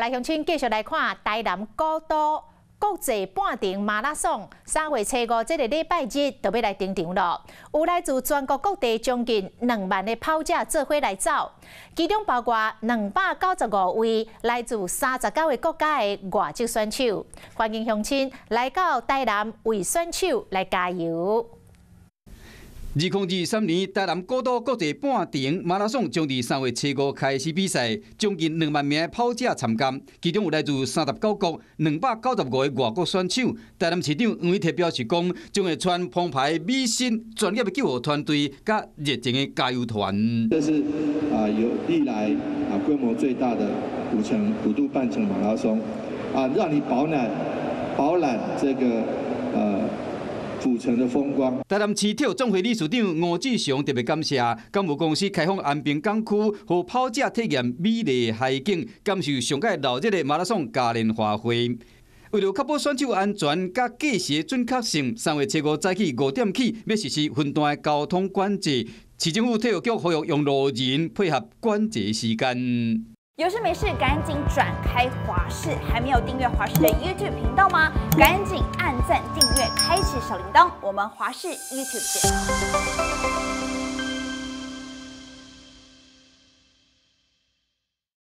來鄉親繼續來看台南古都國際半程馬拉松，3月初五這個禮拜日就欲來登場囉。有來自全國各地將近2萬的跑者做伙來走，其中包括295位來自39個國家的外籍選手。歡迎鄉親來到台南為選手來加油。2023年台南古都國際半程馬拉松將佇3月初五開始比賽，將近2萬名的跑者參加，其中有來自39國295個外國選手。台南市長黃偉哲表示講，將會穿澎湃美心專業的救護團隊佮熱情的加油團。這是有歷來規模最大的古城古都半程馬拉松，讓你飽覽這個府城的風光。台南市體育總會理事長吳志祥特別感謝港務公司開放安平港區，予跑者體驗美麗海景，感受上蓋鬧熱的馬拉松嘉年華會。為了確保選手安全佮計時的準確性，3月初五早起5點起，欲實施分段的交通管制。市政府體育局呼籲用路人配合管制時間。有事沒事趕緊轉開華視，還沒有訂閱華視的 YouTube 頻道嗎？趕緊按讚、訂閱、開啟小鈴鐺，我們華視 YouTube 見。